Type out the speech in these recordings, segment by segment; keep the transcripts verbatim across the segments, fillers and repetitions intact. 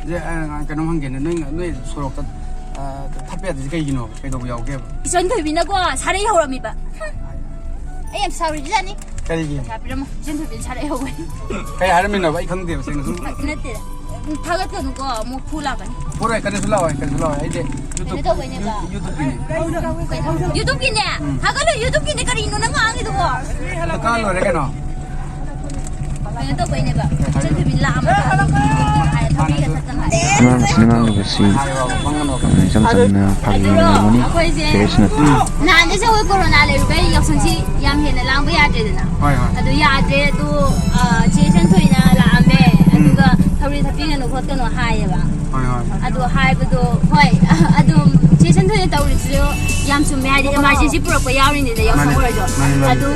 ꯁꯦ, ꯑ, ꯀꯩꯅꯣꯝ ꯍꯪꯒꯦꯅꯦ, ꯅꯣꯏ, ꯅꯣꯏ ꯁꯣꯔꯣꯛꯇ, ꯑ, ꯊꯠꯄ ꯌꯥꯗ꯭ꯔꯤꯁꯦ ꯀꯩꯒꯤꯅꯣ? ꯀꯩꯗꯧꯕ ꯌꯥꯎꯒꯦꯕ? ꯏꯆꯟ ꯊꯣꯏꯕꯤꯅꯀꯣ ꯁꯥꯔꯩ ꯍꯧꯔꯝꯃꯤꯕ꯫ ꯍꯝ꯫ ꯑꯩ ꯌꯥꯝ ꯁꯥꯎꯔꯤꯖꯥꯠꯅꯤ꯫ ꯀꯔꯤꯒꯤ? ꯄꯩꯁꯥ ꯄꯤꯔꯝꯃꯣ꯫ ꯏꯆꯟ ꯊꯣꯏꯕꯤꯅ ꯁꯥꯔꯩ ꯍꯧꯕꯅꯤ꯫ ꯀꯩ ꯍꯥꯏꯔꯝꯃꯤꯅꯣꯕ? ꯑꯩ ꯈꯪꯗꯦꯕ, ꯁꯦꯡꯅ ꯁꯨꯝ꯫ ꯅꯠꯇꯦꯗ꯫ ꯎꯝ, ꯊꯥꯒꯠꯀꯅꯨꯀꯣ, ꯑꯃꯨꯛ ꯐꯨ ꯂꯥꯛꯀꯅꯤ꯫ ꯄꯨꯔꯣꯏ, ꯀꯩꯅꯣꯁꯨ ꯂꯥꯛꯑꯣꯏ, ꯀꯩꯅꯣꯁꯨ ꯂꯥꯛꯑꯣꯏ꯫ ꯑꯩꯗꯤ ꯀꯩꯅꯣ YouTube, ꯇꯧꯕꯩꯅꯦꯕ꯫ You-, YouTubeꯀꯤꯅꯦ꯫ ꯀꯩꯅꯣ? YouTubeꯀꯤꯅꯦ? ꯎꯝ꯫ ꯊꯥꯒꯠꯂꯨ, YouTubeꯀꯤꯅꯦ꯫ ꯀꯔꯤꯅꯣ ꯅꯪ ꯉꯥꯡꯉꯤꯗꯨꯕꯣ? ꯊꯥꯒꯠ ꯂꯣꯏꯔꯦ ꯀꯩꯅꯣ꯫ ꯀꯩꯅꯣ ꯇꯧꯕꯩꯅꯦꯕ꯫ ꯏꯆꯟ ꯊꯣꯏꯕꯤ ꯂꯥꯛꯑꯝꯃꯒ ꯍꯥꯏꯔ ꯊꯕꯤꯒ ꯊꯛꯇꯅ꯫ ꯑꯉꯥꯡꯁꯤꯅ ꯉꯥꯡꯂꯤꯕꯁꯤ, ꯑ, ꯏꯆꯝ ꯆꯝꯅ ꯐꯥꯒꯤ ꯑꯗꯨꯔꯣ, ꯉꯥꯡꯕꯅꯤ꯫ ꯑꯩꯈꯣꯏꯁꯦ Serious ꯅꯠꯇꯦ꯫ ꯅꯍꯥꯟꯗꯩꯁꯨ ꯑꯩꯈꯣꯏ ꯀꯣꯔꯣꯅꯥ ꯂꯩꯔꯨꯕꯩ ꯌꯥꯎꯁꯪꯁꯤ ꯌꯥꯝ ꯍꯦꯟꯅ ꯂꯥꯡꯕ ꯌꯥꯗ꯭ꯔꯦꯗꯅ꯫ ꯍꯣꯏ, ꯍꯣꯏ꯫ ꯑꯗꯨ ꯌꯥꯗ꯭ꯔꯦ꯫ ꯑꯗꯨ, ꯑ, ꯆꯦ ꯏꯆꯟ ꯊꯣꯏꯅ ꯂꯥꯛꯑꯝꯃꯦ꯫ ꯎꯝ꯫ ꯑꯗꯨꯒ ꯊꯧꯔꯤ ꯊꯠꯄꯤꯒꯅꯨ ꯈꯣꯠꯀꯅꯨ ꯍꯥꯏꯌꯦꯕ꯫ ꯍꯣꯏ, ꯍꯣꯏ꯫ ꯑꯗꯨ ꯍꯥꯏꯕꯗꯣ, ꯍꯣꯏ, ꯑꯗꯨꯝ ꯆꯦ ꯏꯆꯟ ꯊꯣꯏꯅ ꯇꯧꯔꯤꯁꯤꯁꯨ ꯌꯥꯝ ꯆꯨꯝꯃꯦ, ꯍꯥꯏꯗꯤ emergency ꯄꯨꯔꯛꯄ ꯌꯥꯎꯔꯤꯅꯤꯗ, ꯌꯥꯎꯁꯪ ꯃꯥꯅꯤ, ꯑꯣꯏꯔꯁꯨ꯫ ꯃꯥꯅꯤ, ꯃꯥꯅꯤ꯫ ꯑꯗꯨ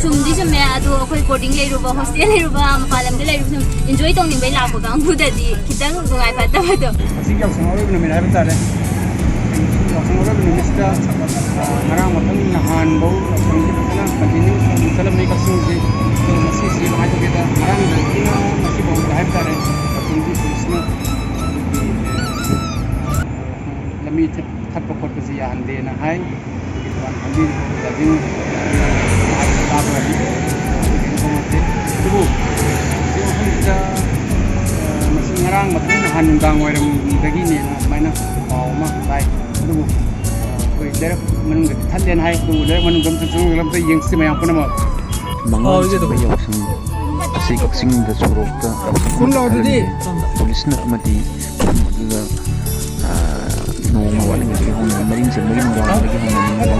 ꯆꯨꯝꯗꯤ ꯆꯨꯝꯃꯦ, ꯑꯗꯨ ꯑꯩꯈꯣꯏ boarding ꯂꯩꯔꯨꯕ, hostel ꯂꯩꯔꯨꯕ, ꯃꯄꯥꯟ ꯂꯝꯗ ꯂꯩꯔꯨꯕꯁꯤꯡ enjoy ꯇꯧꯅꯤꯡꯕꯩ ꯂꯥꯛꯄ ꯀꯥꯡꯕꯨꯗꯗꯤ ꯈꯤꯇꯪ ꯅꯨꯡꯉꯥꯏꯐꯠꯇꯕꯗꯣ꯫ ꯉꯁꯤꯒꯤ ꯌꯥꯎꯁꯪ ꯑꯔꯣꯏꯕ ꯅꯨꯃꯤꯠ ꯍꯥꯏꯕ ꯇꯥꯔꯦ꯫ ꯌꯥꯎꯁꯪ ꯑꯔꯣꯏꯕ ꯅꯨꯃꯤꯠꯁꯤꯗ, ꯑ, ꯉꯔꯥꯡ ꯃꯊꯪ ꯅꯍꯥꯟꯐꯧ ꯌꯥꯎꯁꯪꯁꯦ ꯐꯖꯅ continue ꯇꯧꯅ ꯆꯠꯂꯝꯃꯤ ꯀꯛꯆꯤꯡꯁꯦ꯫ ꯑꯗꯣ ꯉꯁꯤꯁꯤ ꯀꯃꯥꯏꯅ ꯇꯧꯒꯦꯗ, ꯉꯔꯥꯡꯗꯒꯤꯅ ꯉꯁꯤꯐꯥꯎꯗ ꯍꯥꯏꯕ ꯇꯥꯔꯦ, ꯌꯥꯎꯁꯪꯁꯤ ꯄꯨꯂꯤꯁꯅ ꯑꯩꯈꯣꯏꯒꯤ, ꯑ, ꯂꯝꯕꯤ ꯊꯠ-, ꯊꯠꯄ ꯈꯣꯠꯄꯁꯤ ꯌꯥꯍꯟꯗꯦꯅ ꯍꯥꯏ꯫ ꯑꯗꯨꯒꯤ ꯗꯨꯀꯥꯟ ꯐꯝꯕꯤ ꯂꯩꯕꯁꯤꯡ ꯂꯥꯛꯄ ꯌꯥꯗꯦ꯫ ꯑꯗꯨꯕꯨ ꯍꯧꯖꯤꯛ ꯃꯐꯝꯁꯤꯗ, ꯑ, ꯃꯁꯤ ꯉꯔꯥꯡ ꯃꯊꯪ ꯅꯍꯥꯟ ꯅꯨꯡꯗꯥꯡ ꯋꯥꯏꯔꯝꯗꯒꯤꯅꯦꯅ ꯑꯗꯨꯃꯥꯏꯅ ꯄꯥꯎ ꯑꯃ ꯇꯥꯏ꯫ ꯑꯗꯨꯕꯨ, ꯑ, ꯑꯩꯈꯣꯏ ꯂꯩꯔꯛ ꯃꯅꯨꯡꯗꯗꯤ ꯊꯠꯂꯦꯅ ꯍꯥꯏ꯫ ꯑꯗꯨꯕꯨ ꯂꯩꯔꯛ ꯃꯅꯨꯡꯗ ꯑꯝꯇ ꯆꯪꯉꯒ ꯑꯝꯇ ꯌꯦꯡꯁꯤ ꯃꯌꯥꯝ ꯄꯨꯝꯅꯃꯛ꯫ ꯃꯉꯥ ꯁꯨꯕ ꯌꯥꯎꯁꯪ ꯑꯁꯤ ꯀꯛꯆꯤꯡꯗ ꯁꯣꯔꯣꯛꯇ ꯌꯥꯎꯁꯪ ꯑꯃ ꯆꯠꯊꯔꯝꯃꯤ꯫ ꯄꯨꯂꯤꯁꯅ ꯑꯃꯗꯤ ꯃꯐꯝ ꯑꯗꯨꯗ, ꯑ, ꯅꯣꯡꯃ ꯋꯥꯠꯂꯤꯉꯩꯗꯒꯤ ꯍꯧꯅ, ꯃꯔꯤꯅꯤ ꯆꯟꯕꯒꯤ ꯅꯨꯡꯗꯥꯡꯋꯥꯏꯔꯝꯗꯒꯤ ꯍꯧꯅ ꯅꯨꯃꯤꯗꯥꯡ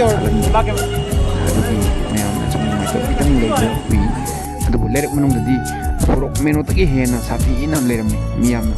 ꯋꯥꯏꯔꯝ ꯊꯥꯒꯠꯂꯝꯃꯤ꯫ ꯑꯗꯨꯒꯤ ꯃꯌꯥꯝꯅ ꯁꯨꯝ ꯅꯨꯡꯉꯥꯏꯇꯕ ꯈꯤꯇꯪ ꯂꯩꯕ ꯎꯏ꯫ ꯑꯗꯨꯕꯨ ꯂꯩꯔꯛ ꯃꯅꯨꯡꯗꯗꯤ ꯁꯣꯔꯣꯛ main roadꯇꯒꯤ ꯍꯦꯟꯅ ꯁꯥꯊꯤꯅ ꯂꯩꯔꯝꯃꯤ ꯃꯤ ꯌꯥꯝꯅ꯫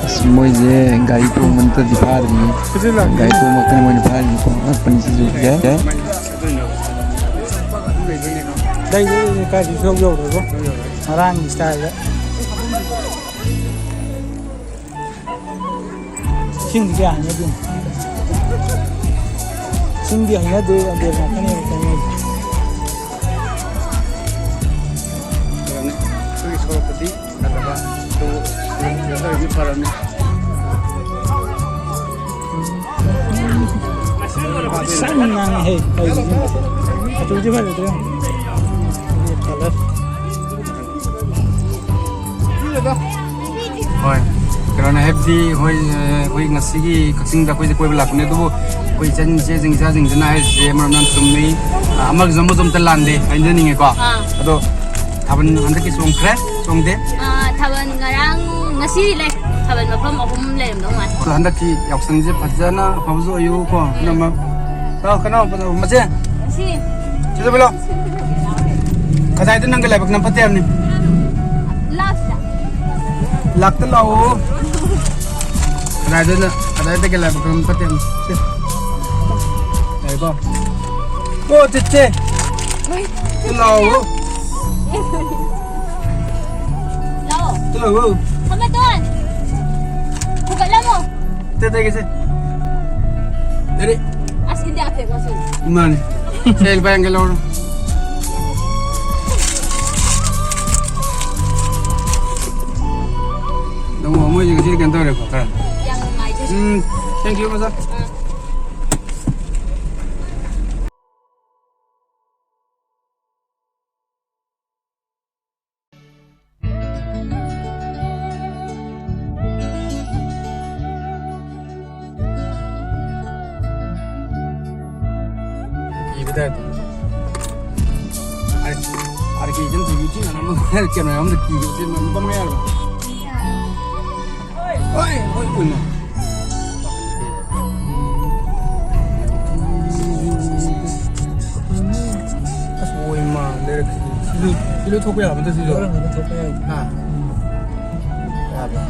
ꯑꯁ, ꯃꯣꯏꯁꯦ ꯒꯥꯔꯤ ꯇꯣꯡꯕ ꯅꯠꯇ꯭ꯔꯗꯤ ꯐꯥꯗ꯭ꯔꯤꯅꯤ꯫ ꯒꯥꯔꯤ ꯇꯣꯡꯕ ꯈꯛꯇꯅꯤ ꯃꯣꯏꯅ ꯐꯥꯔꯤꯅꯤꯀꯣ꯫ ꯑꯉꯛꯄꯅꯤ ꯁꯤꯁꯨ꯫ ꯌꯥꯏ, ꯌꯥꯏ꯫ ꯂꯩ, ꯂꯩ, ꯂꯩ, ꯀꯥꯏꯗꯩ ꯁꯨꯡꯌꯧ ꯌꯧꯔꯣꯏꯕꯣ꯫ ꯉꯔꯥꯡꯒꯤ ꯁ꯭ꯇꯥꯏꯜꯗ꯫ ꯏꯁꯤꯡꯗꯤ ꯀꯌꯥ ꯍꯩꯅꯗꯦ꯫ ꯏꯁꯤꯡꯗꯤ ꯍꯩꯅꯗꯦ, ꯑꯕꯦꯔ ꯉꯥꯛꯇꯅꯦꯕ ꯇꯩꯅꯩꯁꯦ꯫ ꯐꯔꯝꯅꯤ꯫ ꯑꯩꯈꯣꯏꯒꯤ ꯁꯣꯔꯣꯛꯇꯗꯤ ꯐꯖꯕ, ꯑꯗꯨ ꯐꯖꯕ ꯐꯔꯝꯅꯤ꯫ ꯁꯪ ꯉꯥꯡꯉꯦꯍꯦ, ꯇꯧꯔꯤꯁꯦ꯫ ꯑꯆꯧꯕꯗꯤ ꯐꯖꯗ꯭ꯔꯦ꯫ ꯀꯂꯔ꯫ ꯍꯣꯏ, ꯀꯩꯅꯣꯅꯦ, ꯍꯥꯏꯕꯗꯤ ꯍꯣꯏ, ꯑ, ꯑꯩꯈꯣꯏ ꯉꯁꯤꯒꯤ ꯀꯛꯆꯤꯡꯗ ꯑꯩꯈꯣꯏꯁꯦ ꯀꯣꯏꯕ ꯂꯥꯛꯄꯅꯦ, ꯑꯗꯨꯕꯨ ꯑꯩꯈꯣꯏ ꯏꯆꯟ ꯏꯆꯦꯁꯤꯡ ꯏꯆꯥꯁꯤꯡꯁꯤꯅ ꯍꯥꯏꯔꯤꯁꯦ ꯃꯔꯝ ꯌꯥꯝ ꯆꯨꯝꯃꯤ꯫ ꯑ, ꯑꯃꯒꯤꯁꯨ ꯑꯃꯁꯨ ꯑꯝꯇ ꯂꯥꯟꯗꯦ ꯍꯥꯏꯖꯅꯤꯡꯉꯤꯀꯣ꯫ ꯑꯥ꯫ ꯑꯗꯣ ꯊꯥꯕꯜ ꯍꯟꯗꯛꯀꯤ ꯆꯣꯡꯈ꯭ꯔꯦ, ꯆꯣꯡꯗꯦ? ꯑꯥ, ꯊꯥꯕꯜ ꯉꯔꯥꯡ, ꯉꯁꯤ ꯂꯩ꯫ ꯊꯥꯕꯜ ꯃꯐꯝ ꯑꯍꯨꯝ ꯂꯩꯔꯝꯗꯧ ꯃꯥꯜꯂꯦ꯫ ꯑꯗꯣ ꯍꯟꯗꯛꯀꯤ ꯌꯥꯎꯁꯪꯁꯦ ꯐꯖꯅ ꯑꯐꯕꯁꯨ ꯑꯣꯏꯌꯨꯀꯣ, ꯄꯨꯝꯅꯃꯛ꯫ ꯂꯥꯛꯑꯣ, ꯀꯅꯥ, ꯃꯆꯦ? ꯁꯤ꯫ ꯁꯤꯗ ꯂꯥꯛꯑꯣ꯫ ꯀꯗꯥꯏꯗ ꯅꯪꯒ ꯂꯥꯏꯕꯛ ꯅꯪ ꯐꯠꯇꯦ ꯍꯥꯏꯕꯅꯤ? ꯂꯥꯛꯁꯤꯗ꯫ ꯂꯥꯛꯇ ꯂꯥꯛꯑꯣ꯫ ꯀꯗꯥꯏꯗ ꯅꯪ, ꯀꯗꯥꯏꯗꯒꯤ ꯂꯥꯏꯕꯛ ꯅꯪ ꯐꯠꯇꯦ ꯍꯥꯏꯕꯅꯤ? ꯁꯤ꯫ ꯌꯥꯏꯀꯣ? ꯑꯣ, ꯆꯤꯆꯦ꯫ ꯍꯣꯏ꯫ ꯁꯤ ꯂꯥꯛꯑꯣ꯫ ꯂꯥꯛꯑꯣ꯫ ꯁꯤ ꯂꯥꯛꯑꯣ꯫ ꯊꯝꯃꯦ, ꯇꯣꯟ꯫ ꯐꯨꯒꯠꯂꯝꯃꯣ꯫ ꯇꯦ, ꯇꯦ, ꯀꯩꯁꯦ? ꯂꯩꯔꯦ꯫ ꯑꯁ, ꯏꯟꯗꯤꯌꯥ ꯐ꯭ꯂꯦꯒ ꯃꯆꯨ꯫ ꯃꯥꯅꯦ꯫ ꯁꯦ, ꯂꯨꯄꯥ ꯌꯥꯡꯈꯩ ꯂꯧꯔꯣ꯫ ꯅꯪ ꯃꯣꯏꯁꯦ ꯉꯁꯤꯗꯤ ꯀꯩꯅꯣ ꯇꯧꯔꯦꯀꯣ, ꯈꯔ꯫ ꯌꯥꯝ ꯅꯨꯡꯉꯥꯏꯖꯔꯦ꯫ ꯎꯝ, thank you, ꯃꯆꯥ꯫ ꯑꯥ꯫ ꯀꯤꯕ ꯇꯥꯏꯞꯇ꯫ ꯑꯥꯔ-, ꯑꯥꯔ ꯀꯦ ꯏꯆꯟ ꯊꯣꯏꯕꯤ ꯊꯤ ꯉꯟꯅ ꯑꯃ ꯀꯦꯃꯦꯔꯥ ꯑꯃꯗ ꯀꯤꯕꯁꯦ ꯂꯨꯄꯥ ꯃꯉꯥ ꯌꯥꯎꯔꯣ꯫ ꯍꯣꯏ, ꯍꯣꯏ, ꯀꯨꯟꯅꯣ꯫ ꯁꯤ ꯂꯣꯏ ꯊꯣꯛꯄ ꯌꯥꯕ ꯅꯠꯇ꯭ꯔꯣ ꯁꯤꯁꯨ? ꯂꯣꯏꯔꯝꯒꯅꯤ ꯊꯣꯛꯄ ꯌꯥꯏ꯫ ꯍꯥ? ꯎꯝ꯫ ꯌꯥꯕ꯭ꯔꯥ?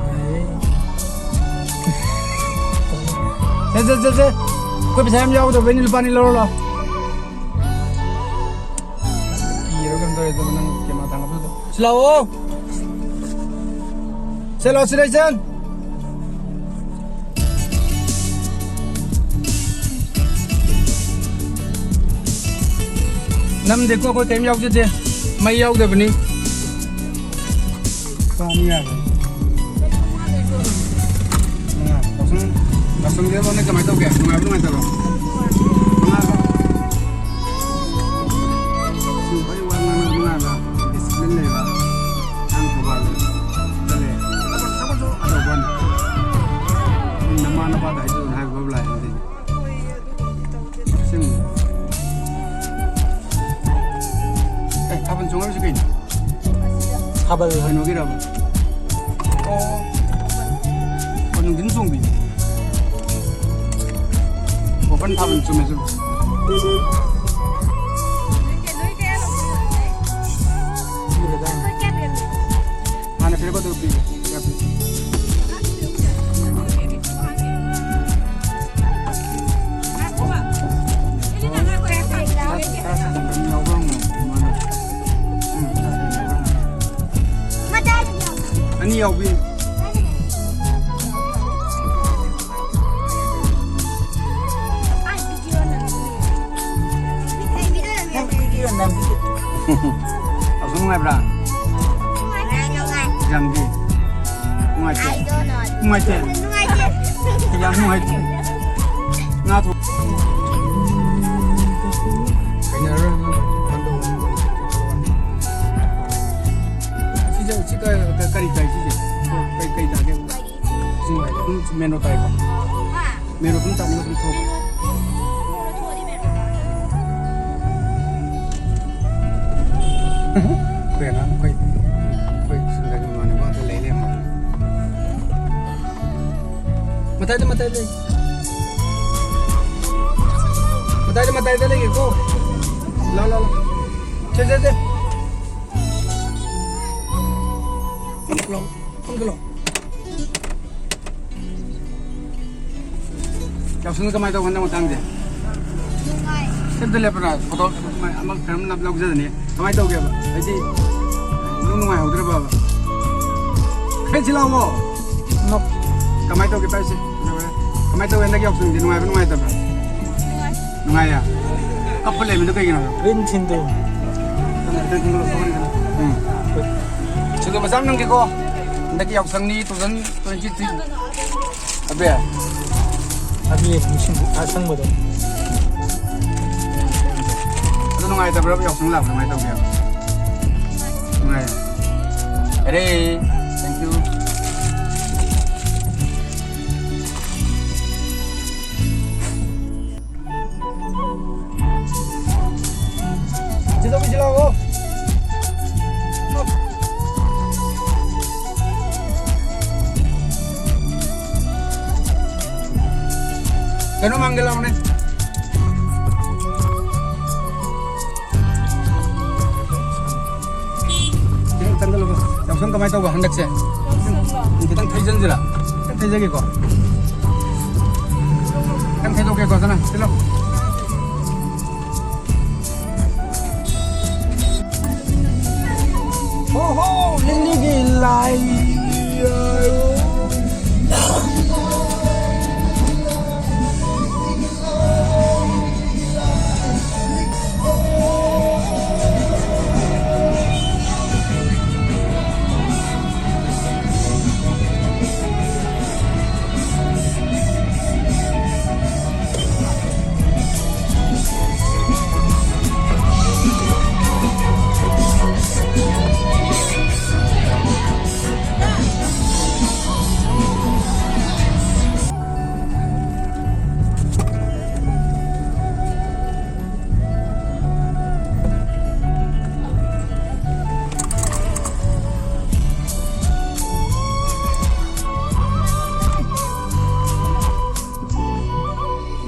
ꯌꯥꯏꯌꯦ꯫ ꯁꯦ, ꯁꯦ, ꯁꯦ, ꯁꯦ꯫ ꯑꯩꯈꯣꯏ ꯄꯩꯁꯥ ꯌꯥꯝ ꯌꯥꯎꯗꯕꯩꯅꯦ, ꯂꯨꯄꯥ ꯑꯅꯤ ꯂꯧꯔꯣ ꯂꯥꯎ꯫ ꯀꯤꯔ ꯀꯩꯅꯣ ꯇꯧꯔꯦ, ꯑꯗꯨꯒ ꯅꯪ ꯀꯦꯃꯦꯔꯥ ꯊꯥꯡꯒꯠꯄꯗꯨꯗ꯫ ꯁꯤ ꯂꯥꯛꯑꯣ꯫ ꯁꯦ ꯂꯥꯛꯑꯣ, ꯁꯤ ꯂꯩ, ꯁꯦ꯫ ꯅꯝꯗꯦꯀꯣ, ꯑꯩꯈꯣꯏ ꯀꯔꯤꯝ ꯌꯥꯎꯖꯗꯦ꯫ ꯃꯩ ꯌꯥꯎꯗꯕꯅꯤ꯫ ꯂꯨꯄꯥ ꯑꯅꯤ ꯌꯥꯕ꯭ꯔꯥ? ꯃꯉꯥ꯫ ꯌꯥꯎꯁꯪ, ꯌꯥꯎꯁꯪꯁꯦ ꯅꯪ ꯀꯃꯥꯏꯅ ꯇꯧꯒꯦ? ꯅꯨꯡꯉꯥꯏꯕ꯭ꯔꯣ, ꯅꯨꯡꯉꯥꯏꯇꯕ꯭ꯔꯣ? ꯃꯉꯥꯗꯣ? ꯁꯤ ꯈ꯭ꯋꯥꯏ ꯋꯥ ꯉꯥꯡꯅꯕ ꯅꯨꯡꯉꯥꯏꯕ, discipline ꯂꯩꯕ, ꯅꯪ ꯊꯧꯕꯥꯜꯗ ꯆꯠꯂꯦ꯫ ꯆꯠꯄ, ꯆꯠꯄꯁꯨ ꯐꯖꯕ ꯋꯥꯅꯤ꯫ ꯅꯃꯥ ꯅꯄꯥꯗ ꯍꯥꯏꯗꯣꯛꯑꯣꯅ ꯍꯥꯏꯕ ꯂꯥꯛꯑꯦ ꯑꯗꯨꯗꯤ꯫ ꯑꯁꯦꯡꯕ꯫ ꯑꯦ, ꯊꯥꯕꯜ ꯆꯣꯡꯉꯛꯏꯁꯦ ꯀꯩꯅꯣ? ꯊꯥꯕꯜ꯫ ꯀꯩꯅꯣꯒꯤꯔꯕ? ꯑꯣ꯫ ꯑꯣ, ꯅꯨꯡꯊꯤꯟ ꯆꯣꯡꯕꯤ꯫ ꯑꯣꯄꯟ ꯊꯥꯕꯜ, ꯆꯨꯝꯃꯦ, ꯆꯨꯝꯃꯦ꯫ ꯍꯥꯟꯅ ꯄꯤꯔꯛꯄꯗꯨ ꯄꯤꯒꯦ꯫ ꯑꯅꯤ ꯌꯥꯎꯕꯤ꯫ ꯅꯪ ꯚꯤꯗꯤꯑꯣ ꯅꯝꯕꯤꯒꯦ꯫ ꯑꯁꯨꯝ ꯅꯨꯡꯉꯥꯏꯕ꯭ꯔꯥ? ꯅꯨꯡꯉꯥꯏ, ꯅꯨꯡꯉꯥꯏ꯫ ꯑꯦꯛꯖꯥꯝꯗꯤ? ꯅꯨꯡꯉꯥꯏꯇꯦ? I don't know. ꯅꯨꯡꯉꯥꯏꯇꯦ? ꯅꯨꯡꯉꯥꯏꯇꯦ꯫ ꯌꯥꯝ ꯅꯨꯡꯉꯥꯏꯇꯦ꯫ ꯉꯥ ꯊꯣꯡ-, ꯍꯩꯅꯔꯔꯣꯏ ꯅꯪ ꯍꯟꯗꯛ꯫ ꯁꯤꯁꯦ, ꯁꯤ ꯀ-, ꯀ-, ꯀꯔꯤ ꯇꯥꯏ ꯁꯤꯁꯦ? ꯀꯩ, ꯀꯩ ꯇꯥꯒꯦ? ꯁꯤ ꯅꯨꯡꯉꯥꯏꯔꯦ꯫ ꯑꯗꯨꯝ ꯃꯦꯟ ꯔꯣꯗ ꯇꯥꯏꯀꯣ? ꯃꯦꯔꯣ ꯑꯗꯨꯝ ꯇꯥꯅꯤꯡꯕ ꯑꯗꯨꯝ ꯊꯣꯛ꯫ ꯑꯩꯈꯣꯏ ꯑꯉꯥꯡ, ꯑꯩꯈꯣꯏ, ꯑꯩꯈꯣꯏ ꯁꯤꯡꯒꯔꯒꯤ ꯃꯃꯥꯟꯅꯕ ꯉꯥꯛꯇ ꯂꯩ ꯂꯩꯔꯝꯃꯦ꯫ ꯃꯇꯥꯏꯗ, ꯃꯇꯥꯏꯗ ꯂꯩ꯫ ꯃꯇꯥꯏꯗ, ꯃꯇꯥꯏꯗ ꯂꯩꯒꯦꯀꯣ꯫ ꯂꯥꯎ, ꯂꯥꯎ, ꯂꯥꯎ꯫ ꯁꯦ, ꯁꯦ, ꯁꯦ꯫ ꯐꯝꯒꯠꯂꯣ, ꯐꯝꯒꯠꯂꯣ꯫ ꯌꯥꯎꯁꯪꯗ ꯀꯃꯥꯏꯅ ꯇꯧꯕ ꯍꯟꯗꯛ ꯃꯇꯥꯡꯁꯦ? ꯅꯨꯡꯉꯥꯏ꯫ ꯁꯤ ꯑꯝꯇ ꯂꯦꯞꯄ꯭ꯔꯥ? ꯐꯣꯇꯣ ꯑꯃ, ꯑꯃ ꯀꯔꯝ ꯅꯝ ꯂꯧꯖꯗꯅꯤ꯫ ꯀꯃꯥꯏꯅ ꯇꯧꯒꯦꯕ? ꯍꯥꯏꯗꯤ, ꯅꯨꯡ ꯅꯨꯡꯉꯥꯏꯍꯧꯗ꯭ꯔꯕꯕ? ꯈꯔ ꯆꯤꯜꯂꯥꯎꯋꯣ꯫ ꯅꯣ꯫ ꯀꯃꯥꯏꯅ ꯇꯧꯒꯦ ꯄꯥꯏꯁꯦ? ꯀꯃꯥꯏꯅ ꯇꯧꯒꯦ ꯍꯟꯗꯛ ꯌꯥꯎꯁꯪꯗꯤ? ꯅꯨꯡꯉꯥꯏꯕ ꯅꯨꯡꯉꯥꯏꯇꯕ꯭ꯔꯥ? ꯅꯨꯡꯉꯥꯏ꯫ ꯅꯨꯡꯉꯥꯏꯌꯦ? ꯀꯞꯄ ꯂꯩꯕꯗꯣ ꯀꯩꯒꯤꯅꯣ? ꯔꯤꯟ ꯁꯤꯟꯗꯨ꯫ ꯎꯝ꯫ ꯁꯤꯡꯖꯨ ꯃꯆꯥ ꯑꯃ ꯅꯝꯒꯦꯀꯣ꯫ ꯍꯟꯗꯛꯀꯤ ꯌꯥꯎꯁꯪꯅꯤ, two thousand twenty-three꯫ ꯑꯕꯦ꯫ ꯑꯕꯦ, ꯃꯤꯁꯤꯡ ꯑꯁꯪꯕꯗꯣ꯫ ꯑꯗꯨ ꯅꯨꯡꯉꯥꯏꯇꯕ꯭ꯔꯥ? ꯌꯥꯎꯁꯪ ꯂꯥꯛꯄ ꯅꯨꯡꯉꯥꯏꯇꯕ꯭ꯔꯥ? ꯅꯨꯡꯉꯥꯏ꯫ ꯑꯔꯦ, thank you꯫ ꯆꯦ ꯆꯧꯕꯤ, ꯁꯤ ꯂꯥꯛꯑꯣ꯫ ꯀꯩꯅꯣ ꯃꯥꯡꯒꯦ ꯂꯥꯎꯅꯦ꯫ ꯈꯤꯇꯪ ꯆꯪꯁꯤꯜꯂꯨꯀꯣ꯫ ꯌꯥꯎꯁꯪ ꯀꯃꯥꯏꯅ ꯇꯧꯕ ꯍꯟꯗꯛꯁꯦ? ꯌꯥꯎꯁꯪꯂꯣ? ꯎꯝ, ꯈꯤꯇꯪ ꯊꯩꯖꯤꯟꯁꯤꯔꯥ? ꯈꯤꯇꯪ ꯊꯩꯖꯒꯦꯀꯣ꯫ ꯈꯤꯇꯪ ꯊꯩꯗꯣꯛꯀꯦꯀꯣ, ꯁꯅꯥ, ꯁꯤꯂꯣ꯫ ꯍꯣ ꯍꯣ, ꯂꯤꯂꯤꯒꯤ ꯂꯥꯏ꯫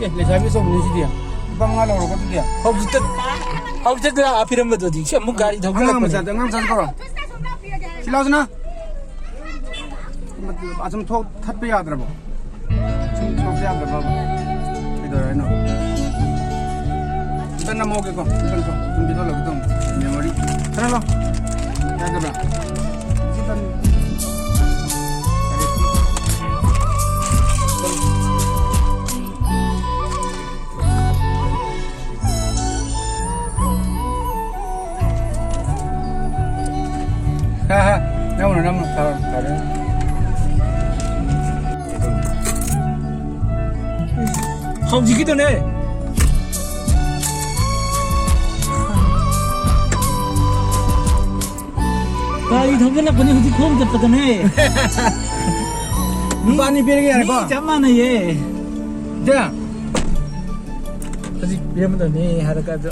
ꯑꯦ, ꯂꯩꯁꯥꯕꯤ ꯑꯆꯧꯕꯅꯤ ꯁꯤꯗꯤ꯫ ꯂꯨꯄꯥ ꯃꯉꯥ ꯂꯧꯔꯣꯀꯣ ꯑꯗꯨꯗꯤ꯫ ꯍꯧꯖꯤꯛꯇ, ꯍꯧꯖꯤꯛꯇ ꯂꯥꯛꯑ ꯄꯤꯔꯝꯕꯗꯣ ꯍꯧꯖꯤꯛꯁꯦ ꯑꯃꯨꯛ ꯒꯥꯔꯤ ꯑꯉꯥꯡ ꯊꯧꯒꯠꯂꯛꯄꯅꯦ꯫ ꯃꯆꯥꯗꯣ, ꯑꯉꯥꯡ ꯃꯆꯥꯗꯣ ꯀꯧꯔꯣ꯫ ꯁꯤ ꯂꯥꯎꯁꯤꯅ꯫ ꯑꯁꯨꯝ ꯊꯣꯛ ꯊꯠꯄ ꯌꯥꯗ꯭ꯔꯕꯣ? ꯁꯨꯝ ꯊꯣꯛꯄ ꯌꯥꯗ꯭ꯔꯕꯕ? ꯀꯩꯗꯧꯔꯦ ꯍꯥꯏꯅꯣ? ꯑꯝꯇ ꯅꯝꯍꯧꯒꯦꯀꯣ, ꯑꯝꯇꯪꯀꯣ꯫ ꯁꯨꯝ video ꯂꯧꯒꯦ ꯇꯧꯅꯤ꯫ Memory꯫ ꯈꯔ ꯂꯥꯎ꯫ ꯌꯥꯗꯕ꯭ꯔꯥ? ꯁꯤ ꯇꯝ-꯫ ꯅꯝꯃꯨꯅꯨ, ꯅꯝꯃꯨꯅꯨ, ꯊꯥꯔꯣ, ꯊꯥꯔꯣ꯫ ꯍꯧꯖꯤꯛꯀꯤꯗꯨꯅꯦ꯫ ꯒꯥꯔꯤ ꯊꯧꯖꯤꯜꯂꯛꯄꯅꯦ ꯍꯧꯖꯤꯛ ꯈꯣꯡ ꯆꯠꯄꯗꯅꯦ꯫ ꯂꯨꯄꯥ ꯑꯅꯤ ꯄꯤꯔꯒꯦ ꯌꯥꯔꯦꯀꯣ? ꯃꯤ ꯆꯞ ꯃꯥꯟꯅꯩꯌꯦ꯫ ꯏꯆꯦ, ꯍꯧꯖꯤꯛ ꯄꯤꯔꯝꯗꯕꯅꯦ ꯍꯥꯏꯔꯒ ꯑꯗꯨ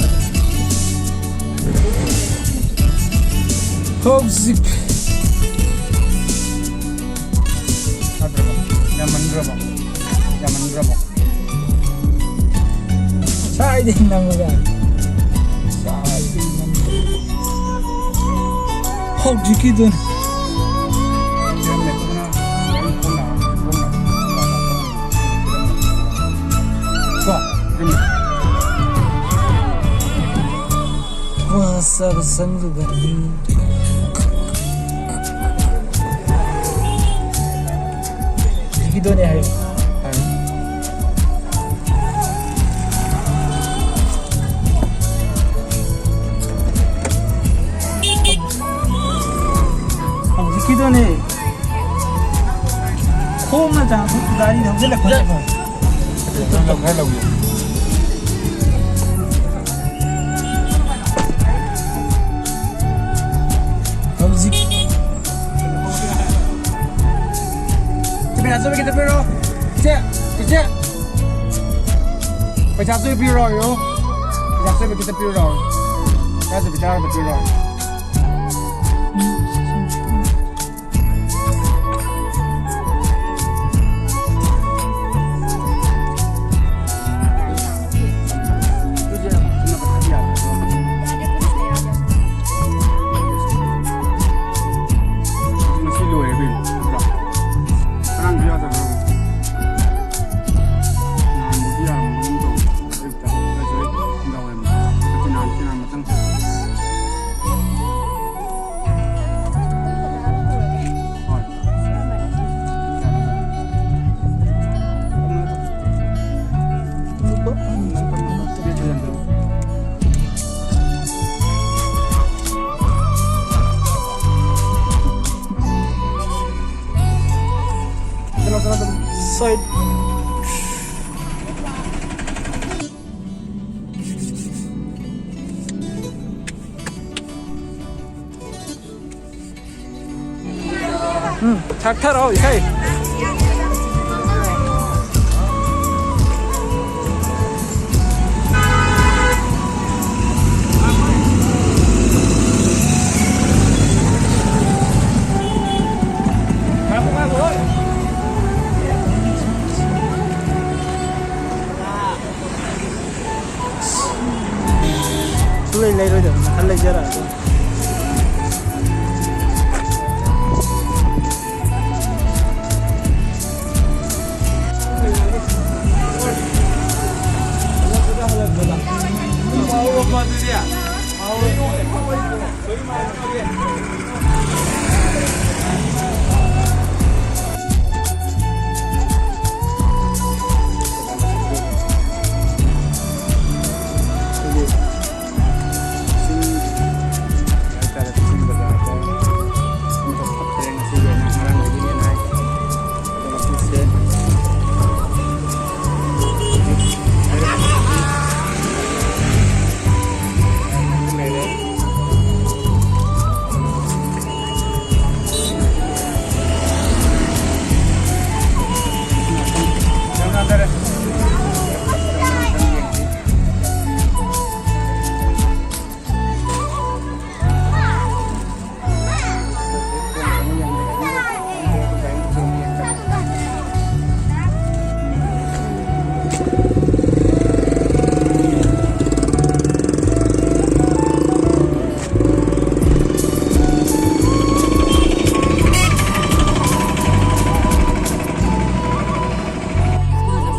ꯍꯧꯖꯤꯛ ꯌꯥꯝꯃꯟꯗ꯭ꯔꯕꯣ? ꯌꯥꯝꯃꯟꯗ꯭ꯔꯕꯣ? ꯁꯥꯏꯗꯩ ꯅꯝꯃꯒ꯫ ꯁꯥꯏꯗꯩ ꯅꯝꯃꯒ꯫ ꯍꯧꯖꯤꯛꯀꯤꯗꯨꯅ꯫ ꯀꯣ? ꯀ꯭ꯋꯥ ꯆꯥꯕ ꯆꯪꯂꯨꯕꯅꯤ꯫ ꯍꯧꯖꯤꯛꯀꯤꯗꯨꯅꯦ ꯍꯥꯏꯌꯣ꯫ ꯍꯧꯖꯤꯛꯀꯤꯗꯨꯅꯦ꯫ ꯈꯣꯡꯅ ꯆꯪꯉꯛꯄ ꯒꯥꯔꯤ ꯊꯧꯖꯤꯜꯂꯛꯄ꯫ ꯈꯔ ꯂꯧꯒꯦ꯫ ꯍꯧꯖꯤꯛ ꯄꯩꯁꯥ ꯆꯣꯏꯕ ꯈꯤꯇ ꯄꯤꯔꯣ꯫ ꯏꯆꯦ, ꯏꯆꯦ꯫ ꯄꯩꯁꯥ ꯆꯣꯏꯕ ꯄꯤꯔꯣ, ꯌꯣ꯫ ꯄꯩꯁꯥ ꯆꯣꯏꯕ ꯈꯤꯇ ꯄꯤꯔꯣ꯫ ꯄꯩꯁꯥ ꯆꯣꯏꯕ ꯆꯥꯔꯒ ꯄꯤꯔꯣ꯫ ꯎꯝ, ꯊꯛꯊꯔꯣ ꯏꯁꯩ꯫ ꯁꯨꯡꯂꯩ ꯂꯩꯔꯣꯏꯗꯕꯅꯤ ꯈꯜ ꯂꯩꯖꯔꯛꯑꯒ꯫ ꯁꯤꯡ ꯍꯥꯏꯇꯥꯔꯦ, ꯁꯤꯡ ꯕꯖꯥꯔꯗ ꯑꯝꯈꯛ ꯐꯠꯇ꯭ꯔꯦ ꯉꯁꯤꯒꯤ ꯑꯣꯏꯅ, ꯉꯔꯥꯡꯗꯒꯤ ꯍꯦꯟꯅ ꯍꯥꯏ꯫ ꯑꯗꯣ ꯉꯁꯤꯁꯦ ꯂꯩꯔꯦ꯫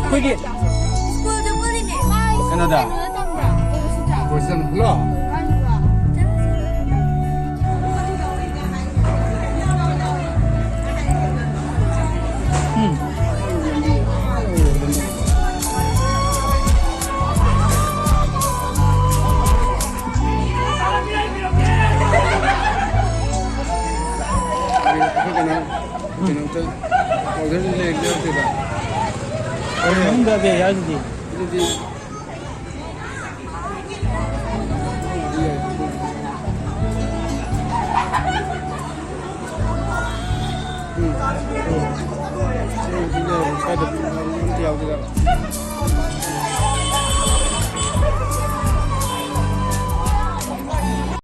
ꯑꯩꯈꯣꯏꯒꯤ ꯁ꯭ꯀꯨꯜꯗ ꯄꯨꯜꯂꯤꯅꯦ꯫ ꯀꯩꯅꯣꯗ? ꯀꯩꯅꯣꯗ ꯇꯝꯕ꯭ꯔꯥ? ꯀꯩꯅꯣꯁꯤꯗ? ꯀꯣꯔꯁꯇ ꯂꯣ? ꯎꯝ꯫ ꯀꯩꯅꯣ, ꯀꯩꯅꯣꯝꯇ ꯑꯣꯔꯗꯔ ꯂꯩꯔꯗꯤ ꯌꯥꯎꯔꯛꯇꯣꯏꯕ꯫ ꯃꯅꯨꯡꯗ ꯑꯕꯦꯔ ꯌꯥꯎꯔꯤꯗꯨꯗꯤ꯫ ꯑꯗꯨꯗꯤ